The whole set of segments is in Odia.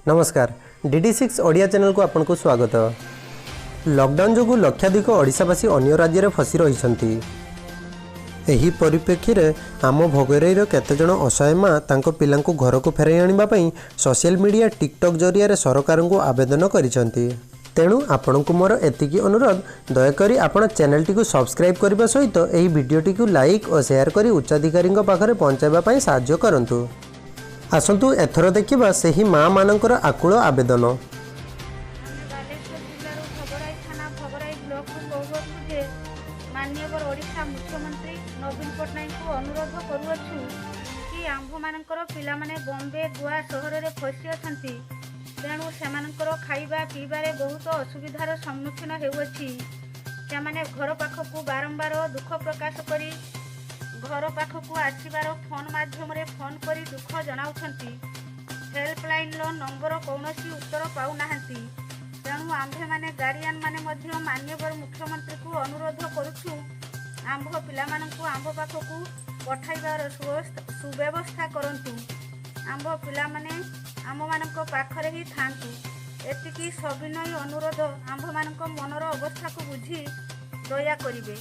ନମସ୍କାର, ଡିଡି 6 ଓଡ଼ିଆ ଚ୍ୟାନେଲକୁ ଆପଣଙ୍କୁ ସ୍ୱାଗତ। ଲକଡାଉନ୍ ଯୋଗୁଁ ଲକ୍ଷାଧିକ ଓଡ଼ିଶାବାସୀ ଅନ୍ୟ ରାଜ୍ୟରେ ଫସି ରହିଛନ୍ତି। ଏହି ପରିପ୍ରେକ୍ଷୀରେ ଆମ ଭୋଗରାଇର କେତେଜଣ ଅସହାୟ ମା ତାଙ୍କ ପିଲାଙ୍କୁ ଘରକୁ ଫେରାଇ ଆଣିବା ପାଇଁ ସୋସିଆଲ ମିଡ଼ିଆ ଟିକଟକ୍ ଜରିଆରେ ସରକାରଙ୍କୁ ଆବେଦନ କରିଛନ୍ତି। ତେଣୁ ଆପଣଙ୍କୁ ମୋର ଏତିକି ଅନୁରୋଧ, ଦୟାକରି ଆପଣ ଚ୍ୟାନେଲଟିକୁ ସବସ୍କ୍ରାଇବ୍ କରିବା ସହିତ ଏହି ଭିଡ଼ିଓଟିକୁ ଲାଇକ୍ ଓ ସେୟାର କରି ଉଚ୍ଚାଧିକାରୀଙ୍କ ପାଖରେ ପହଞ୍ଚାଇବା ପାଇଁ ସାହାଯ୍ୟ କରନ୍ତୁ। ଆସନ୍ତୁ, ଏଥର ଦେଖିବା ସେହି ମା ମାନଙ୍କର ଆକୁଳ ଆବେଦନ। ଆମେ ବାଲେଶ୍ୱର ଜିଲ୍ଲାରୁ ଭୋଗରାଇ ଥାନା, ଭୋଗରାଇ ବ୍ଲକରୁ କହୁଅଛୁ ଯେ ମାନ୍ୟବର ଓଡ଼ିଶା ମୁଖ୍ୟମନ୍ତ୍ରୀ ନବୀନ ପଟ୍ଟନାୟକଙ୍କୁ ଅନୁରୋଧ କରୁଅଛୁ କି ଆମ୍ଭମାନଙ୍କର ପିଲାମାନେ ବମ୍ବେ, ଗୋଆ ସହରରେ ଫସି ଅଛନ୍ତି। ତେଣୁ ସେମାନଙ୍କର ଖାଇବା ପିଇବାରେ ବହୁତ ଅସୁବିଧାର ସମ୍ମୁଖୀନ ହେଉଅଛି। ସେମାନେ ଘର ପାଖକୁ ବାରମ୍ବାର ଦୁଃଖ ପ୍ରକାଶ କରି ଘର ପାଖକୁ ଆସିବାର ଫୋନ୍ ମାଧ୍ୟମରେ ଫୋନ୍ କରି ଦୁଃଖ ଜଣାଉଛନ୍ତି। ହେଲ୍ପଲାଇନ୍ର ନମ୍ବର କୌଣସି ଉତ୍ତର ପାଉନାହାନ୍ତି। ତେଣୁ ଆମ୍ଭେମାନେ ଗାର୍ଡ଼ିଆନ୍ ମାନେ ମଧ୍ୟ ମାନ୍ୟବର ମୁଖ୍ୟମନ୍ତ୍ରୀଙ୍କୁ ଅନୁରୋଧ କରୁଛୁ, ଆମ୍ଭ ପିଲାମାନଙ୍କୁ ଆମ୍ଭ ପାଖକୁ ପଠାଇବାର ସୁବ୍ୟବସ୍ଥା କରନ୍ତୁ। ଆମ୍ଭ ପିଲାମାନେ ଆମ୍ଭମାନଙ୍କ ପାଖରେ ହିଁ ଥାଆନ୍ତୁ, ଏତିକି ସବିନୟ ଅନୁରୋଧ। ଆମ୍ଭମାନଙ୍କ ମନର ଅବସ୍ଥାକୁ ବୁଝି ଦୟା କରିବେ।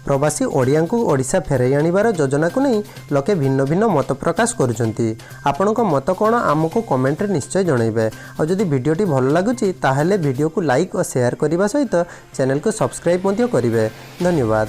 ପ୍ରବାସୀ ଓଡ଼ିଆଙ୍କୁ ଓଡ଼ିଶା ଫେରାଇ ଆଣିବାର ଯୋଜନାକୁ ନେଇ ଲୋକେ ଭିନ୍ନ ଭିନ୍ନ ମତ ପ୍ରକାଶ କରୁଛନ୍ତି। ଆପଣଙ୍କ ମତ କ'ଣ, ଆମକୁ କମେଣ୍ଟରେ ନିଶ୍ଚୟ ଜଣାଇବେ। ଆଉ ଯଦି ଭିଡ଼ିଓଟି ଭଲ ଲାଗୁଛି, ତାହେଲେ ଭିଡ଼ିଓକୁ ଲାଇକ୍ ଓ ସେୟାର କରିବା ସହିତ ଚ୍ୟାନେଲକୁ ସବସ୍କ୍ରାଇବ୍ ମଧ୍ୟ କରିବେ। ଧନ୍ୟବାଦ।